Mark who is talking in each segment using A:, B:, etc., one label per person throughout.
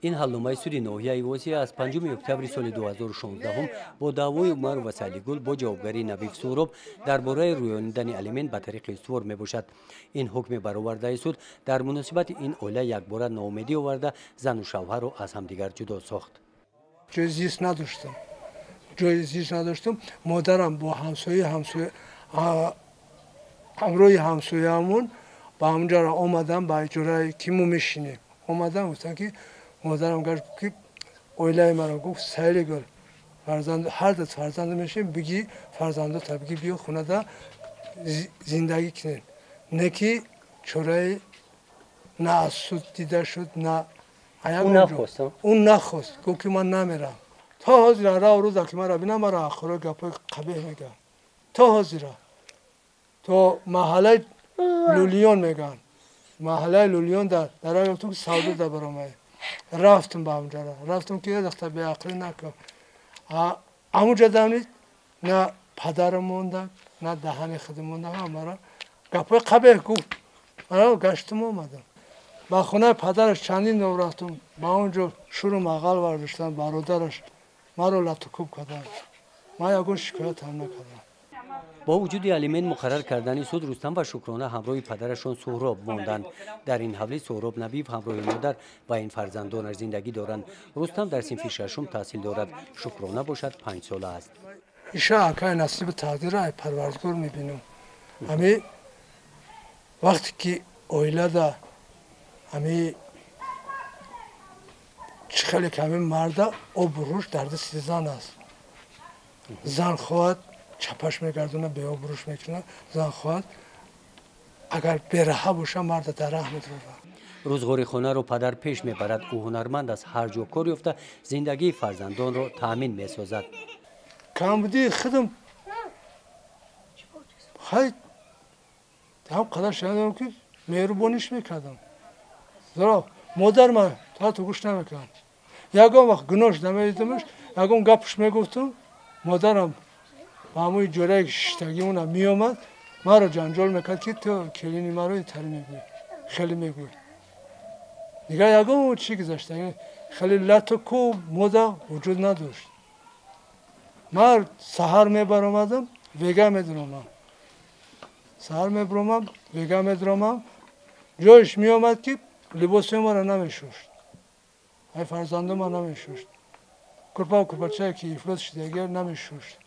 A: Ин ҳалномаи суди ноҳияи Восеъ аз 5 октябри соли 2016 бо даъвои Умар ва Сайлигул бо ҷавобгарии Набиев Суҳроб дар бораи рӯёнидани алимент ба тариқи устувор мебошад. Ин ҳукми баровардаи суд дар муносибати ин оила якбора ноумедӣ оварда, зану шавҳарро аз ҳамдигар ҷудо сохт.
B: Ҷои зист надоштам. Ҷои зист надоштам. Модарам бо ҳамроҳи ҳамсояамон ба ҳамонҷо омадам, ба иҷораи ки мо мешинем. Омадам, гуфтам ки модарам гашт ки оилаи маро гуфт Сайлигул фарзанд ҳар ду фарзанд мешем, бигӣ фарзандота бигӣ биё хонада зиндагӣ кунем. Не ки чораи на аз суд дида шуд, на ӯ нахост, гуфт ки ман намерам. То ҳозира рав рӯза ки маро бинам, маро ахирои гапҳои қабеҳ мегӯянд. То ҳозира то маҳаллаи Лулиён мегӯянд. Маҳаллаи Лулиён дар рафтум ки савдо дар баромад. Рафтум ба ҳамҷара, рафтум ки дахта беақлӣ накун. Ҳамунҷа дамни на падарам монда, на даҳани худам монда, маро гапҳои қабеҳ гуфт. Маро гаштум омадам. Ба хонаи падараш чандин нов рафтум, ба он ҷо шуру мағал вардоштанд, бародараш маро латукӯб карданд. Ман ягон шикоят ҳам накардам.
A: Бо вуҷуди алимент муқаррар кардани суд, Рустам ва Шукрона ҳамроҳи падарашон Суҳроб монданд. Дар ин ҳавлӣ Суҳроб Набиев ҳамроҳи модар ва ин фарзандонаш зиндагӣ доранд. Рустам дар синфи шашум таҳсил дорад, Шукрона бошад 5 сола аст.
B: Иша акай насиби тақдира ай Парвардигор мебинам. Ҳами вақте ки оилада ҳами чӣ хеле ки ҳами марда обрӯш дар дасти зан аст. Зан хоҳад чапаш мегардона, беобрӯш мекунад. Зан хоҳад агар бераҳа боша, марда дар раҳ медорад.
A: Рӯзғори хонаро падар пеш мебарад. Ӯ ҳунарманд аст, ҳар ҷо кор ёфта зиндагии фарзандонро таъмин месозад.
B: Камбудии худам хай ҳам қадар шунидам ки меҳрубониш мекардам. Зеро модар ман то гӯш намекард. Ягон вақт гуноҳш намедидамаш, ягон гапш мегуфтам, модарам ба ҳамои ҷораи шиштагиона меомад, маро ҷанҷол мекард ки ту келини маро итари мегӯӣ, хеле мегӯӣ. Дигар ягон чӣ гузашта, хеле лату кӯб мода вуҷуд надошт. Ман саҳар мебаромадам, вега медуромам. Саҳар мебаромам, вега медуромам. Ҷоиш меомад ки либоси маро намешушт, ай фарзандо ма намешушт, курпаву курпачае ки ифлос шудагиар намешушт.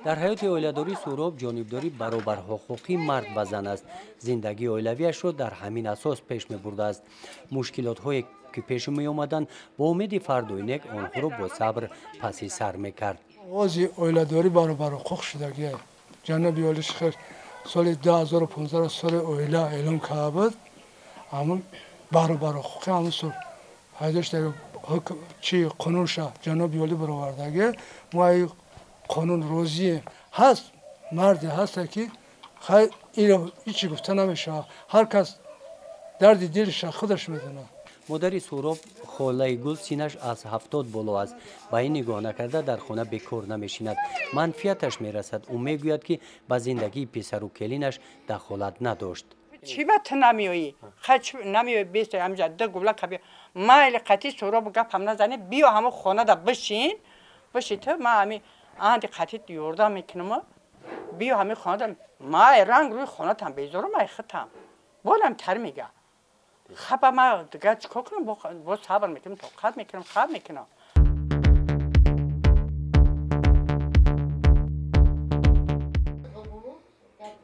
A: Дар ҳаёти оиладорӣ Суҳроб ҷонибдорӣ баробарҳуқуқии мард ва зан аст. Зиндагии оилавиашро дар ҳамин асос пеш мебурдааст. Мушкилотҳое ки пеш меомаданд, бо умеди фардои нек онҳоро бо сабр паси сар мекард.
B: Оғози оиладорӣ баробарҳуқуқ шудагия. Ҷаноби олӣ шайх соли 2015 соли оила эълон карда буд. Ҳамун баробарҳуқуқи ҳамун сол пайдо шуда, чи қонунша ҷаноби олӣ баровардагия. Мо ай қонун розием. Ҳаст марде ҳаста ки хай иро ҳичи гуфта намешавад. Ҳар кас дарди дилша худаш медонад.
A: Модари Суҳроб холаи Гул синаш аз 70 боло аст. Ба ин нигоҳ накарда дар хона бекор намешинад. Манфиаташ мерасад. Ӯ мегӯяд ки ба зиндагии писару келинаш дахолат надошт.
C: Чӣ ба ту намеоӣ? Хай чӣ намеоӣ? Беста ҳамҷа ду гула каби майли қатӣ Суҳроб гапам назанӣ, биё ҳамо хонада бишин, биши ту ман ҳами анди қатӣ ёрдам мекунам, биё ҳами хонада май ранг рӯи хонатам безорам, ай хитам болам тар мега. Хаба ма дигар чӣ кор кунам? Бо сабр мекунам, тоқат мекунам, хаб мекунам.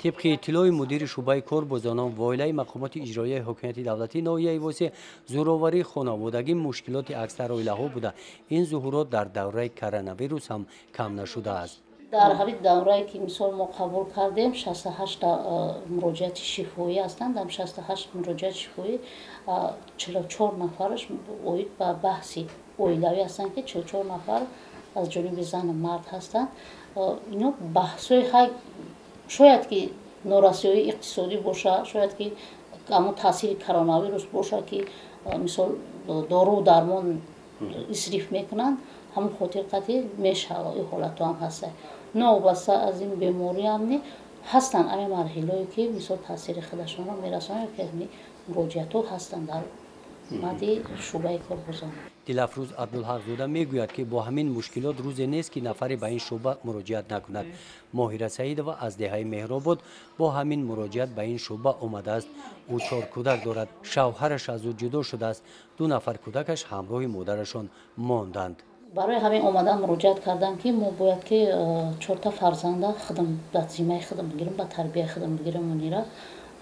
A: Тибқи иттилои мудири шӯъбаи кор бо занон ва оилаи мақомоти иҷроияи ҳокимияти давлатии ноҳияи Восеъ, зӯроварии хонаводагӣ мушкилоти аксар оилаҳо буда. Ин зуҳурот дар давраи коронавирус ҳам кам нашудааст.
D: Дар ҳамин даврае ки мисол мо қабул кардем, 68 муроҷиати шифоӣ ҳастанд. Дар 68 муроҷиати шифоӣ 44 нафараш оид ба баҳси оилавӣ ҳастанд, ки 44 нафар аз ҷониби зану мард ҳастанд. Ино баҳсҳои хай шояд ки норасоии иқтисодӣ бошад, шояд ки ҳамон таъсири коронавирус бошад, ки мисол дору дармон исриф мекунанд, ҳамон хотир қатъи мешавад. Ин ҳолатҳо ҳам ҳастанд. Новобаста аз ин беморӣ ҳам не ҳастанд ҳамин марҳилаое ки мисол таъсири худашонро мерасонанд, ки муроҷиатҳо ҳастанд дар Баъди шӯъбаи кор бо занон.
A: Дилафрӯз Абдулҳақзода мегӯяд, ки бо ҳамин мушкилот рӯзе нест, ки нафаре ба ин шӯъба муроҷиат накунад. Моҳира Саидова аз деҳаи Меҳробод бо ҳамин муроҷиат ба ин шӯъба омадааст. Ӯ 4 кӯдак дорад. Шавҳараш аз ӯ ҷудо шудааст. 2 нафар кӯдакаш ҳамроҳи модарашон монданд.
D: Барои ҳамин омадан муроҷиат кардам, ки мо бояд ки 4 фарзанда худам дар зиммаи худам бигирам, ба тарбияи худам бигирам.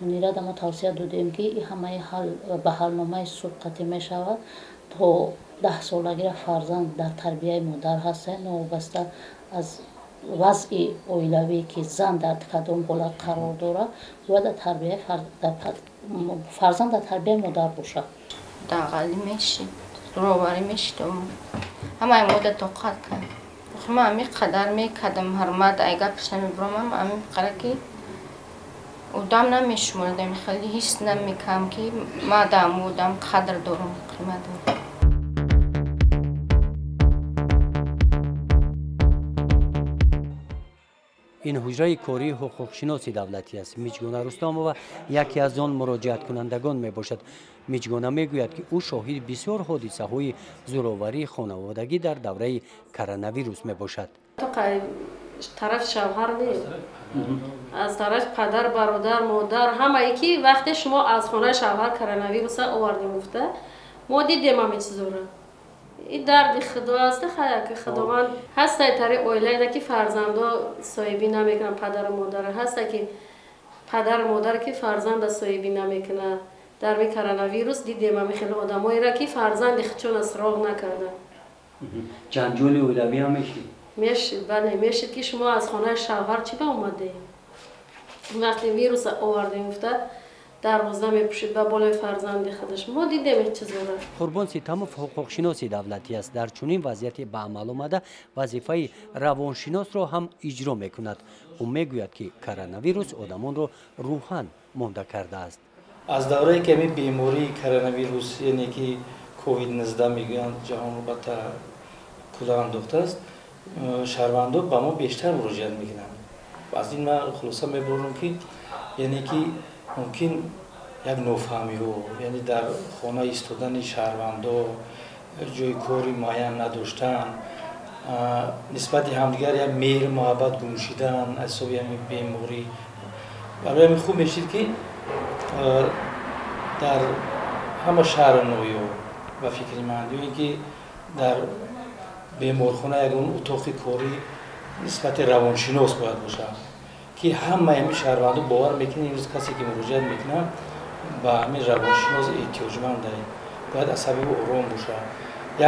D: Мунира да мо тавсия додем, ки ҳамаи ба ҳалномаи суд қатъӣ мешавад. То 10 солагира фарзанд дар тарбияи модар ҳаста, новобаста аз вазъи оилавӣ, ки зан дар кадом ҳолат қарор дорад, бояд фарзанд дар тарбияи модар бошад.
E: Дағалӣ мешид, зӯроварӣ мешид, ҳамаи мода тоқат кард. Ман ҳамин қадар мекардам, ҳурмат ай гапш намебуромам, ҳамин қадар ки одам намешумордам, хеле ҳис намекардам, ки ман дар ҳамон одам қадр дорам, қимат дорам.
A: Ин ҳуҷраи кории ҳуқуқшиноси давлатӣ аст. Миҷгона Рустамова яке аз он муроҷиаткунандагон мебошад. Миҷгона мегӯяд, ки ӯ шоҳиди бисёр ҳодисаҳои зӯроварии хонаводагӣ дар давраи коронавирус мебошад.
F: Тарафи шавҳар нест, аз тарафи падар, бародар, модар, ҳамае ки вақте шумо аз хонаи шавҳар коронавируса овардем гуфта, мо дидем ҳамин чизоро. Ин дарди худо аст, ки худованд ҳастай тари оилаеда ки фарзандо соҳибӣ намекунанд падару модара, ҳаста ки падару модар ки фарзанда соҳибӣ намекунад. Дар ми коронавирус дидем ҳамин хеле одамоеро, ки фарзанди худшона суроғ накарда.
A: Ҷанҷоли оилавӣ ҳам мешид?
F: Мешид, бале, мешид, ки шумо аз хонаи шавҳар чӣ ба омадем? Вақте вируса овардем гуфта, дарвоза мепӯшид ба болои фарзанди худаш. Мо дидем ин чизоро.
A: Қурбон Ситамов ҳуқуқшиноси давлатӣ аст. Дар чунин вазъияте ба амал омада вазифаи равоншиносро ҳам иҷро мекунад. Ӯ мегӯяд, ки коронавирус одамонро рӯҳан монда кардааст.
G: Аз даврае ки ҳамин бемории коронавирус, яъне ки ковид-19 мегӯянд, ҷаҳонро ба кӯла андохтааст, шаҳрвандон ба мо бештар муроҷиат мекунанд. Аз ин ман хулоса мебарам, ки яъне ки мумкин як нофаҳмиҳо, яъне дар хона истодани шаҳрвандо, ҷои кори муайян надоштан, нисбати ҳамдигар як меҳру муҳаббат гум шидан аз ҳисоби ҳамин беморӣ. Барои ҳамин хуб мешид, ки дар ҳама шаҳру ноҳияҳо, ба фикри ман, ё ин ки дар беморхона ягон утоқи корӣ нисбати равоншинос бояд бошад, ки ҳамаи ҳамин шаҳрвандо бовар мекунанд, имрӯз касе ки муроҷиат мекунад ба ҳамин равоншинос эҳтиёҷманд аст, бояд асаби ӯ ором бошад.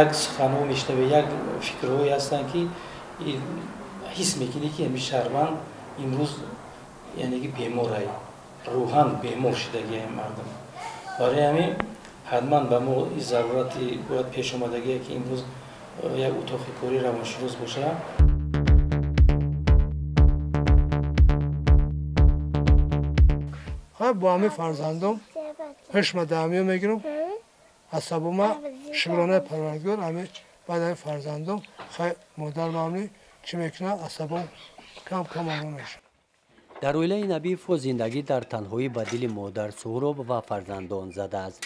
G: Як суханҳо мешунавӣ, як фикрҳое ҳастанд, ки ҳис мекунӣ, ки ҳамин шаҳрванд имрӯз яъне ки бемор аст, рӯҳан бемор шудагӣ ҳамин мардум. Барои ҳамин ҳатман ба мо ин зарурати бояд пешомадагие, ки имрӯз як утоқи кории равоншинос бошад.
B: Бо ҳамин фарзандом пешма даҳамиё мегирам, асабома шукронаи Парвардигор, ҳамин баъд ҳамин фарзандом хай модар мамни чӣ мекунад, асабом кам кам ором мешавад.
A: Дар оилаи Набиевҳо зиндагӣ дар танҳоӣ ба дили модар Суҳроб ва фарзандон задааст.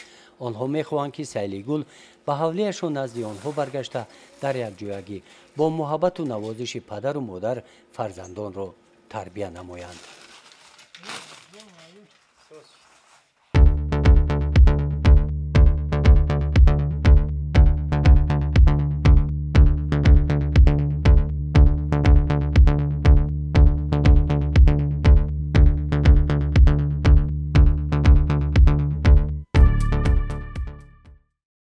A: Онҳо мехоҳанд, ки Сайлигул ба ҳавлияшон назди онҳо баргашта дар якҷоягӣ бо муҳаббату навозиши падару модар фарзандонро тарбия намоянд.